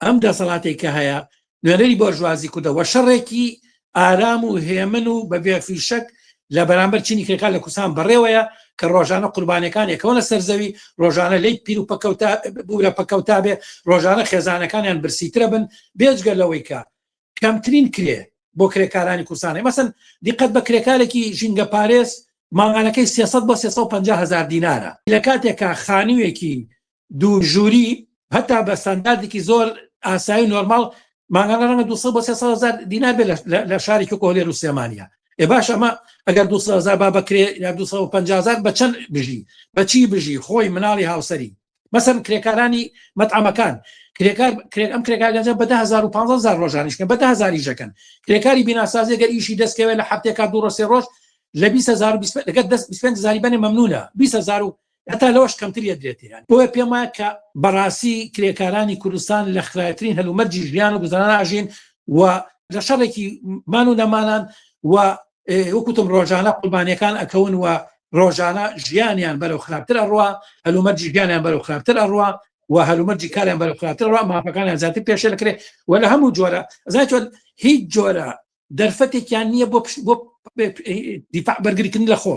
ئەم دەسەڵاتێک کە هەیە نوێنەری بۆرژوازی کوردە وە شەڕێکی ئارام و هێمن و بە بێ فیشەک لە بەرامبەر چینی کرێکار لە کوردستان بەڕێوەیە کە ڕۆژانە قوربانەکان یەکەوەنە سەرزەوی ڕۆژانە لی پیر و پەکەوتا بورە پەکەوتا بێ ڕۆژانە خێزانەکانیان برسیترە بن بێجگە لەوەی کە کەمترین کرێ بۆ کرێکارانی کوردستان مەسەن دیقەت بە کرێکارێکی ژینگە پارێز مانگانەکەی 300 بۆ 350 هزار دینارە لە کاتێکا خانوویەکی دوو ژووری هەتا بە ستانداردێکی زۆر ئاسایی و نۆرماڵ مانگانە ڕەنگە 200 بۆ 300 هزار دینار بێت لە شاری کۆهلێر و سلێمانیا ئێ باش ئەمە ئەگەر 200 هزار با بەکرێ یا 250 هزار بە چەند بژی بەچی بژی خۆی مناڵی هاوسەری مەسەن کرێکارانی مەتعەمەکان کرێکار ئەم کرێکار گەنجە بە 10000 و 15000 ڕۆژانیشکە بە 10000 ئیشەکەن کرێکاری بیناسازی گەر ئیشی دەستکەوێت لە هەفتێکا دوو ڕۆژ سێ ڕۆژ لە 20000 و 25 لەگەر دەست 25000 بەنێ مەمنونە 20000 و هەتا لەوەش کەمتر یەدرێتێ بۆیە پێم وایە کە بەڕاستی کرێکارانی کوردستان لە خراپترین هەلومەرجی ژیان و گوزەران ئاژین و لە شەڕێکی مان و نەمانان و وەکوتم ڕۆژانە قوربانیەکان ئەکەون و ڕۆژانە ژیانیان بەرەو خراپتر ئەڕوا هەلومەرجی ژیانیان بەرەو خراپتر ئەڕوا و هەلومەرجی کاریان بەرەو خراپتر ئەڕوا مافەکانیان زیاتر پێشێل کرێ و لە هەموو جۆرە ئەزانی چۆن هیچ جۆرە دەرفەتێکیان نییە بۆ بۆ دیفاع بەرگریکردن لە خۆ.